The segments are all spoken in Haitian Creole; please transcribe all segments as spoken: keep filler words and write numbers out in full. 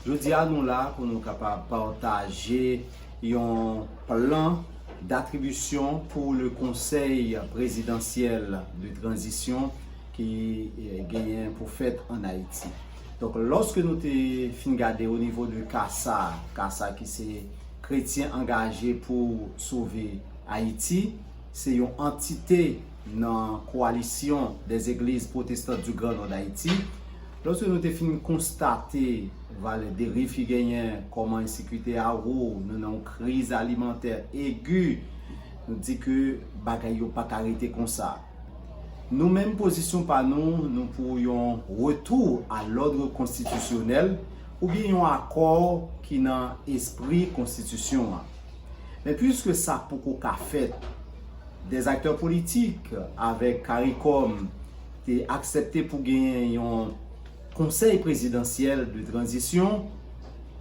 Jodi a, nou la pou nou kapab pataje yon plan d'attribution pour le Conseil présidentiel de transition ki eh, genyen pou fèt an Ayiti. Donk, lòske nou te fin gade o nivo de CASA, CASA ki se Kretyen Angaje pou Sove Ayiti, se yon antite nan Coalition des Églises Protestantes du Grand Nord d'Haïti. Lòske nou te fin konstate valè deriv ki genyen, kòman ensekirite a wo, nou nan yon kriz alimantè egi, nou di ke bagay yo pa ka rete konsa. Nou menm pozisyon pa nou, nou pou yon retour à l'ordre constitutionnel oubyen yon akò ki nan espri konstitisyon an. Men piske sa poko ka fèt, des acteurs politiques avèk CARICOM te aksepte pou genyen yon konsèy prezidansyèl de tranzisyon,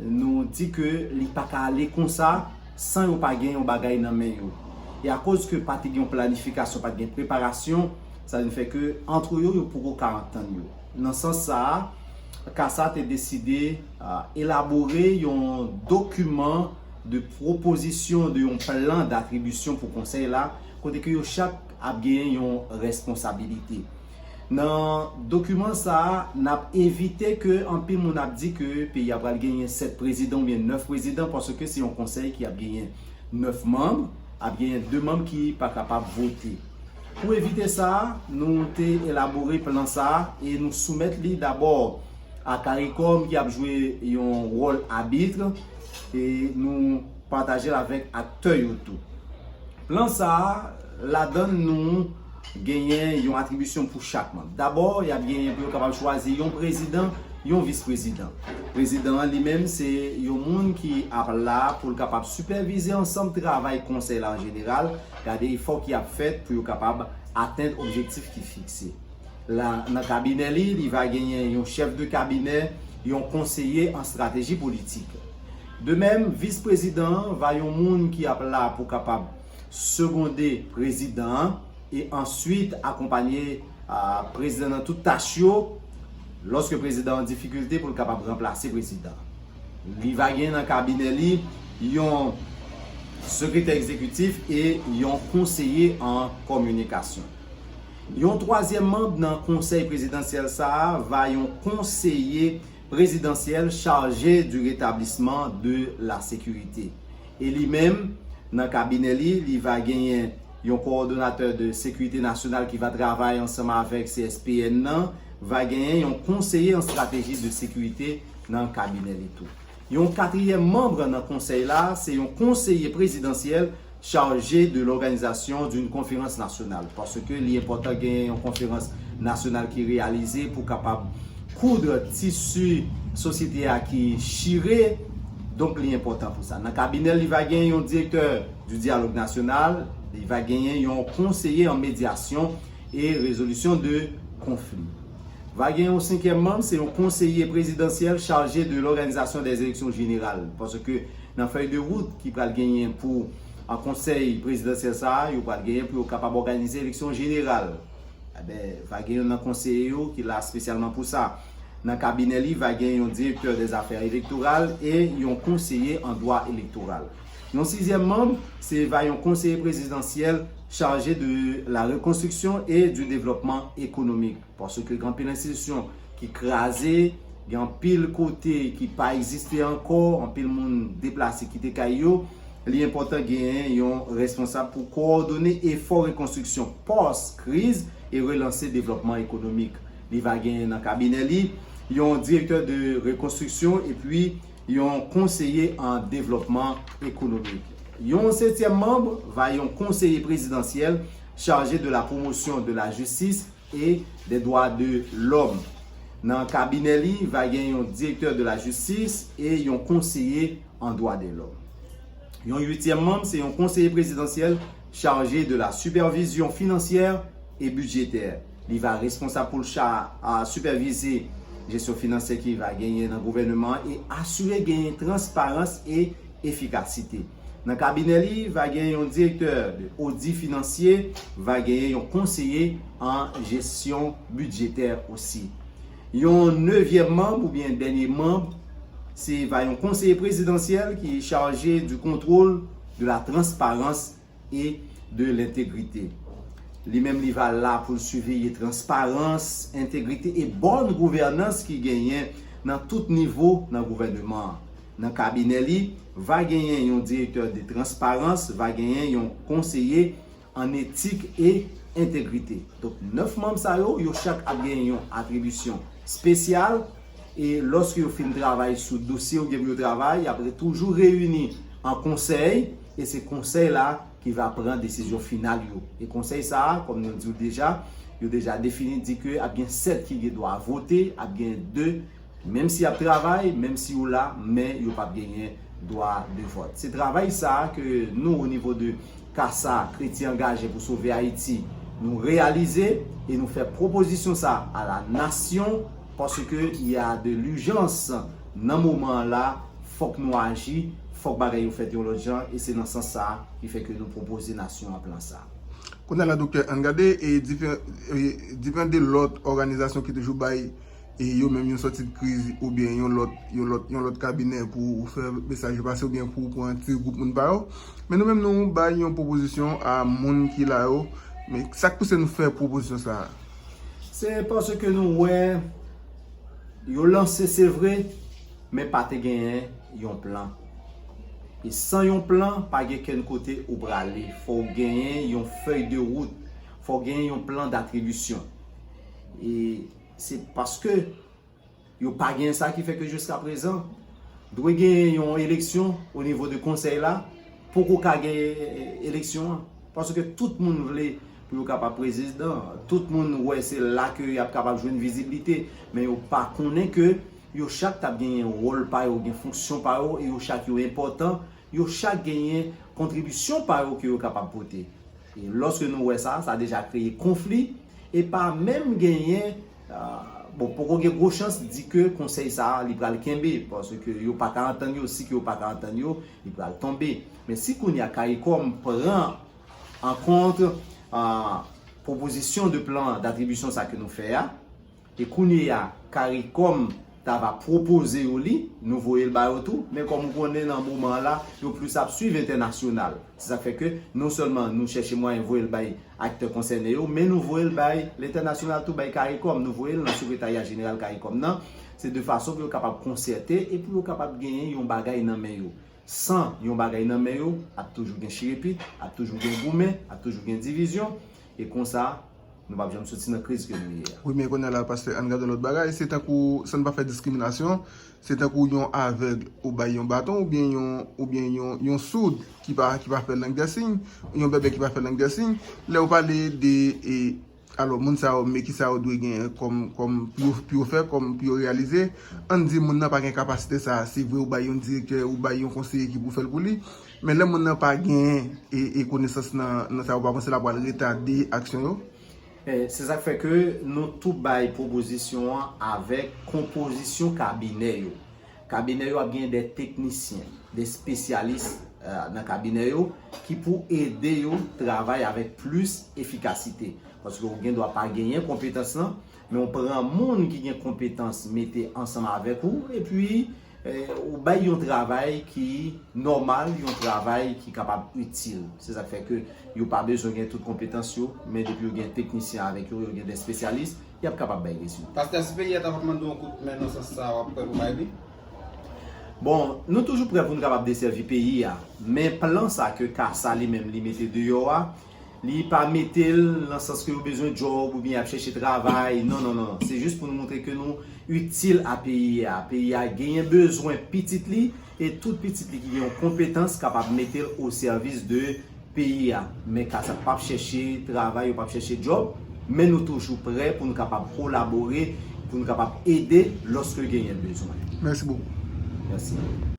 nou di ke li pa ka ale konsa san yo pa gen yon bagay nan men yo. E akoz ke pa te gen yon planifikasyon, pa te gen preparasyon, sa vin fè ke antre yo, yo poko ka antann yo. Nan sans sa a, CASA te deside ah, elabore yon dokiman de pwopozisyon de yon plan d'atribisyon pou konsèy la, kote ke yo chak ap genyen yon responsabilite. Nan dokiman sa a, n ap evite ke anpil moun ap di ke peyi a pral genyen sèt prezidan oubyen nèf prezidan, paske se yon konsèy ki ap genyen nèf manm, ap genyen de manm ki pa kapab vote. Pou evite sa, nou te elabore plan sa a e nou soumèt li dabò a CARICOM ki ap jwe yon wòl abit e nou pataje l avèk aktè yo tou. Plan sa a, ladan l nou genyen yon atribisyon pou chak manm. Dabò, y ap genyen pou yo kapab chwazi yon prezidan, yon vis prezidan. Prezidan an li menm se yon moun ki ap la pou l kapab sipèvize ansanm travay konsèy la an jeneral, gade efò ki ap fèt pou yo kapab atenn objektif ki fikse. La, nan kabinè li, li va genyen yon chèf de kabinè, yon konseye an strateji politik. De menm, vis prezidan an va yon moun ki ap la pou kapab segonde prezidan an e answit akonpanye ah, prezidan nan tout tach yo lòske prezidan an difikilte pou l kapab ranplase prezidan. Li va gen nan kabinè li yon sekretè egzekitif e yon konseye an kominikasyon. Yon twazyèm manm nan konsèy prezidansyèl sa a va yon konseye prezidansyèl chargé du rétablissement de la sécurité. E li menm, nan kabinè li, li va genyen yon kowòdonatè de sekirite nasyonal ki va travay ansanm avèk C S P N nan, va genyen yon konseye an strateji de sekirite nan kabinè li tou. Yon katriyèm manm nan konsèy la, se yon konseye prezidansyèl chargé de l'organisation d'une conférence nationale, paske li enpòtan genyen yon konferans nasyonal ki reyalize pou kapab koud tisi sosyete a ki chire, donk li enpòtan pou sa. Nan kabinè li va gen yon direktè du dialogue national, li va genyen yon konseye an medyasyon e rezolisyon de konfli. Va gen yon senkyèm manm, se yon konseye prezidansyèl chargé de l'organisation des élections générales, paske nan fèy de wout ki pral genyen pou an konsèy prezidansyèl sa a, yo pral genyen pou yo kapab òganize eleksyon jeneral. Eben, va gen youn nan konseye yo ki la espesyalman pou sa. Nan kabinè li, va gen yon direktè des affaires électorales e yon konseye an dwa elektoral. Yon sizyèm manm, se va yon konseye prezidansyèl chargé de la reconstruction et du développement économique. Paske gen anpil enstitisyon ki kraze, gen anpil kote ki pa egziste ankò, anpil moun deplase kite kay yo. Li enpòtan genyen yon responsab pou kowòdone efò rekonstriksyon pòs kriz e relanse devlòpman ekonomik. Li va genyen nan kabinè li yon direktè de rekonstriksyon epi yon konseye an devlòpman ekonomik. Yon setyèm manm va yon konseye prezidansyèl chargé de la promotion de la justice et des droits de l'homme. Nan kabinè li, va gen yon direktè de la justice e yon konseye an dwa de lòm. Yon uityèm manm, se yon konseye prezidansyèl chargé de la supervision financière et budgétaire. Li va responsab pou l cha a sipèvize jesyon finansyè ki va genyen nan gouvènman an e asire genyen transparans e efikasite. Nan kabinè li, va gen yon direktè de odi finansye, va genyen yon konseye an jesyon bidjetè osi. Yon nevyèm manm oubyen dènye manm Se va yon konseye prezidansyèl ki chaje du contrôle, de la transparence et de l'intégrité. Li menm li va la pou l siveye transparans, entegrite e bòn gouvènans ki genyen nan tout nivo nan gouvènman an. Nan kabinè li, va genyen yon direktè de transparans, va genyen yon konseye an etik e entegrite. Donk, nèf manm sa yo, yo chak ap gen yon atribisyon espesyal, e lòske yo fin travay sou dosye yo gen pou yo travay, y ap re-, toujou reyini an konsèy, e se konsèy la ki va pran desizyon final yo. E konsèy sa a, kòm nou di w deja, yo deja defini, di ke ap gen sèt ki gen dwa vote, ap gen de, menm si y ap travay, menm si yo la, men yo p ap genyen dwa de vòt. Se travay sa a ke nou, o nivo de CASA, Kretyen Angaje pou Sove Ayiti, nou reyalize e nou fè pwopozisyon sa a la nasyon, paske y a de lijans nan moman an la, fòk nou aji, fòk bagay yo fèt yon lòt jan, e se nan sans sa a ki fè ke nou pwopoze nasyon an plan sa a. Kounye a la, Doktè, ann gade, e diferan, e diferan de lòt òganizasyon ki toujou bay e yo menm yon sòti de kriz oubyen yon lòt, yon lòt, yon lòt kabinè pou fè mesaj yo pase oubyen pou pran ti gwoup moun pa yo. Men nou menm nou bay yon pwopozisyon a moun ki la yo. Men sa k pouse nou fè pwopozisyon sa a? Se paske nou wè yo lanse, se vre, men pa te genyen yon plan. E san yon plan, pa gen kenn kote ou prale. Fò w genyen yon fèy de wout. Fò w genyen yon plan d'atribisyon. E se paske yo pa gen sa ki fè ke jiska prezan, dwe gen yon eleksyon o nivo de konsèy la, poko ka gen eleksyon an. Paske tout moun vle pou yo kapab prezidan, tout moun wè se la ke y ap kapab jwenn viziblite, men yo pa konnen ke yo chak t ap genyen wòl pa yo, gen fonksyon pa yo, e yo chak yo enpòtan, yo chak genyen kontribisyon pa yo ke yo kapab pote. E lòske nou wè sa, sa deja kreye konfli, e pa menm genyen, ah, bon, poko gen gwo chans di ke konsèy sa a, li pral kenbe, paske yo pa ka antann yo, si ke yo pa ka antann yo, li pral tonbe. Men si kounye a CARICOM pran an kont, ah, pwopozisyon de plan d'atribisyon sa ke nou fè a, e kounye a, CARICOM ta va pwopoze yo li, nou voye l ba yo tou, men kòm ou konnen nan moman an la, yo plis ap swiv entènasyonal. Se sa k fè ke non sèlman nou chèche mwayen voye l bay aktè konsène yo, men nou voye l bay lentènasyonal tou, bay CARICOM, nou voye l nan sekretarya jeneral CARICOM nan, se de fason pou yo kapab konsète e pou yo kapab genyen yon bagay nan men yo. San yon bagay nan men yo, ap toujou gen chirepit, ap toujou gen goumen, ap toujou gen divizyon, e konsa, nou p ap janm soti nan kriz ke nou ye a. Wi, men kounye a la, pastè, ann gade yon lòt bagay. Se tankou, san n pa fè diskriminasyon, se tankou yon avèg ou bay yon baton, oubyen yon, oubyen yon, yon soud ki pa, ki pa fè lang dè siy, yon bèbè ki pa fè lang dè siy. Lè ou pale de, e, alò, moun sa yo, men ki sa yo dwe genyen kòm, kòm pou yo, pou yo fè, kòm pou yo reyalize. Ann di moun nan pa gen kapasite sa a. Se vre, ou bay yon direktè, ou bay yon konseye ki pou fè l pou li. Men lè moun nan pa gen, e, e konesans nan, nan sa, ou pa panse l ap pral retade aksyon yo? E, se sa k fè ke nou tou bay pwopozisyon an avèk konpozisyon kabinè yo. Kabinè yo ap gen de teknisyen, de espesyalis, eh, nan kabinè yo ki pou ede yo travay avèk plis efikasite. Paske ou gen dwa pa genyen konpetans lan, men ou pran moun ki gen konpetans mete ansanm avèk ou, epi eh, ou bay yon travay ki nòmal, yon travay ki kapab itil. Se sa k fè ke yo pa bezwen gen tout konpetans yo, men depi yo gen teknisyen avèk yo, yo gen de espesyalis, y ap kapab bay rezilta. Pastè, si peyi a ta mande yon kout men nan sans sa a, w ap prè pou bay li? Bon, nou toujou prè pou nou kapab desèvi peyi a, men plan sa ke CASA li menm li mete deyò a, li pa mete l nan sans ke yo bezwen djòb oubyen y ap chèche travay. Non, non, non, non. Se jis pou nou montre ke nou itil a peyi a. Peyi a genyen bezwen pitit li, e tout pitit li ki gen yon konpetans kapab mete l o sèvis de peyi a. Men CASA p ap chèche travay, yo p ap chèche djòb, men nou toujou prè pou nou kapab kolabore, pou nou kapab ede lòske genyen bezwen. Mèsi bokou. Mèsi.